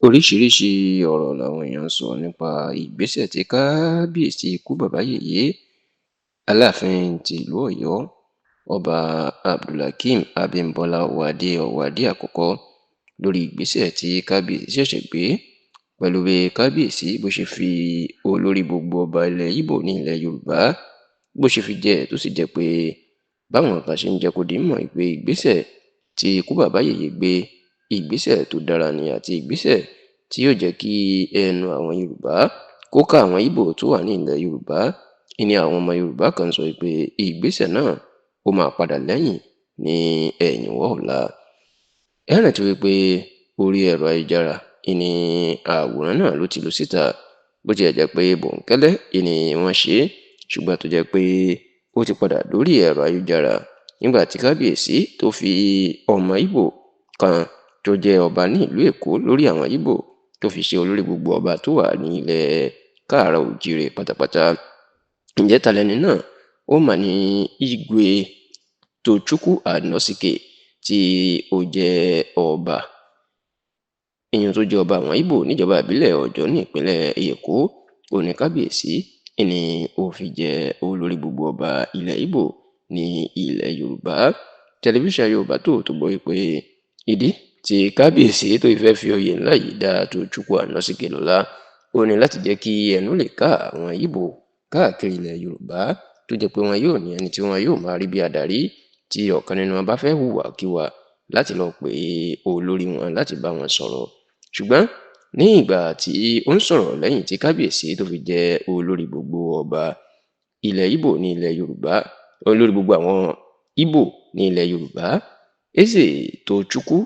Oríṣiríṣiì ọ̀rọ̀ làwọn èèyàn ń sọ nípa ìgbésẹ̀ tí kábíyèsí ikú bàbá yèyé Aláàfin tìlú Ọ̀yọ́, Ọba Abdulhakeem Abímbọ́lá Ọwọ́adé Ọwọ́adé àkọ́kọ́, lórí ìgbésẹ̀ tí kábíyèsí ṣẹ̀ṣẹ̀ gbé pẹ̀lú bí kábíyèsí bó ṣe fi olórí gbogbo ọba ilẹ̀ Ìgbò ní ilẹ̀ Yorùbá bó ṣe fi jẹ, tó sì jẹ́ pé báwọn kan ṣe ń jẹ́ kó di mímọ̀ pé ìgbésẹ̀ tí ikú bàbá yèyé gbé, ìgbésẹ̀ tó dára ni àti ìgbésẹ̀ tí yóò jẹ́ kí ẹnu àwọn Yorùbá kó ká àwọn Ìgbò tó wà ní ilẹ̀ Yorùbá. Ìní àwọn ọmọ Yorùbá kan sọ pé ìgbésẹ̀ náà ó máa padà lẹ́yìn ní ẹ̀yìnwá ọ̀la. Ẹ rántí wípé orí ẹ̀rọ ayélujára ìní àwòrán náà ló ti lù síta, bó tiẹ̀ jẹ́ pé bòńkẹ́lẹ́ ìní wọ́n ṣe é, ṣùgbọ́n tó jẹ́ pé ó ti padà dórí ẹ̀rọ ayélujára nígbà tí kábíyèsí tó fi ọmọ Ìgbò kan tó jẹ́ ọba ní ìlú Èkó lórí àwọn Ìgbò tó fi ṣe olórí gbogbo ọba tó wà ní ilẹ̀ káàárọ̀ oòjíire pátápátá. Ǹjẹ́ ta lẹni náà? Ó mà ní Igwe Tochukwu Anosike tí ó jẹ́ ọba, èèyàn tó jẹ́ ọba àwọn Ìgbò níjọba ìbílẹ̀ Ọ̀jọ́ ní ìpínlẹ̀ Èkó. Ó ní kábíyèsí ní ó fi jẹ́ olórí gbogbo ọba ilẹ̀ Ìgbò ní ilẹ̀ Yorùbá. Tẹlifíṣàn Yorùbá Tòótọ́ gbọ́ wípé ìdí tí kábíyèsí tó fẹ́ fi oyè ńlá yìí dá Tochukwu Anosike lọ́lá, ó ní láti jẹ́ kí ẹnu lè ká àwọn Ìgbò káàkiri ilẹ̀ Yorùbá, tó jẹ́ pé wọn yóò ní ẹni tí wọn yóò máa rí bí adarí tí ọ̀kan nínú wọn bá fẹ́ hùwàkiwà, láti lọ pè olórí wọn láti bá wọn sọ̀rọ̀. Ṣùgbọ́n ní ìgbà tí ó ń sọ̀rọ̀ lẹ́yìn tí kábíyèsí tó fi jẹ́ olórí gbogbo ọba ilẹ̀ Ìgbò ní ilẹ̀ Yorùbá, olórí gbogbo àwọn Ìgbò ní ilẹ̀ Yorùbá, Eze Tochukwu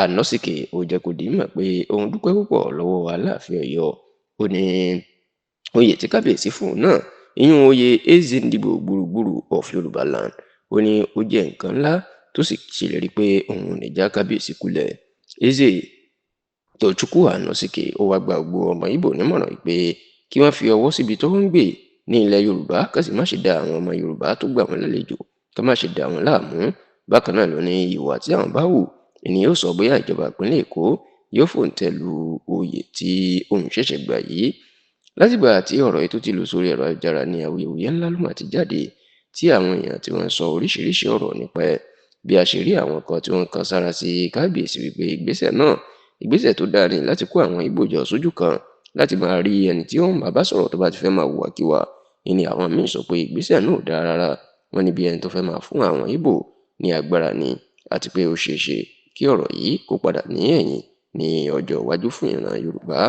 Anosike, ó jẹ́ kó di mímọ̀ pé òun dúpẹ́ púpọ̀ lọ́wọ́ Aláàfin Ọ̀yọ́. Ó ní oyè tí kábíyèsí fún òun náà, ìyún oyè Eze Ndigbo Gburugburu of Yorùbá land, ó ní ó jẹ́ nǹkan ńlá, tó sì ṣèlérí pé òun ò ní já kábíyèsí kulẹ̀. Eze Tochukwu Anosike ó wá gba gbogbo ọmọ Ìgbò nímọ̀ràn pé kí wọ́n fi ọwọ́ síbi tó ń gbé ní ilẹ̀ Yorùbá, ká sì má ṣe da àwọn ọmọ Yorùbá tó gbà wọ́n lálejò, ká má ṣe dà wọ́n láàmú. Bákan náà ló ní ìwà tí àwọn bá hù ni yóò sọ bóyá ìjọba ìpínlẹ̀ Èkó yóò fòǹtẹ̀ lu oyè tí òun ṣẹ̀ṣẹ̀ gbà yìí. Látìgbà tí ọ̀rọ̀ yìí tó ti lù sórí ẹ̀rọ ayélujára ní awuyewuye ńlá ló mà ti jáde, tí àwọn èèyàn tí wọ́n ń sọ oríṣiríṣi ọ̀rọ̀ nípa ẹ̀. Bí a ṣe rí àwọn kan tí wọ́n kan sára sí kábíyèsí wípé ìgbésẹ̀ náà, ìgbésẹ̀ tó dáa ni láti kó àwọn Ìgbò jọ sójú kan láti máa rí ẹni tí ó ń bá sọ̀rọ̀ tó bá ti fẹ́ máa hùwàkiwà, ìní àwọn míín sọ pé ìgbésẹ̀ náà ò dáa rárá. Wọ́n ní bí ẹni tó fẹ́ máa fún àwọn Ìgbò ní agbára ni, àti pé ó ṣeé ṣe kí ọ̀rọ̀ yìí kó padà ní ẹ̀yìn ní ọjọ́ iwájú fún ìran Yorùbá.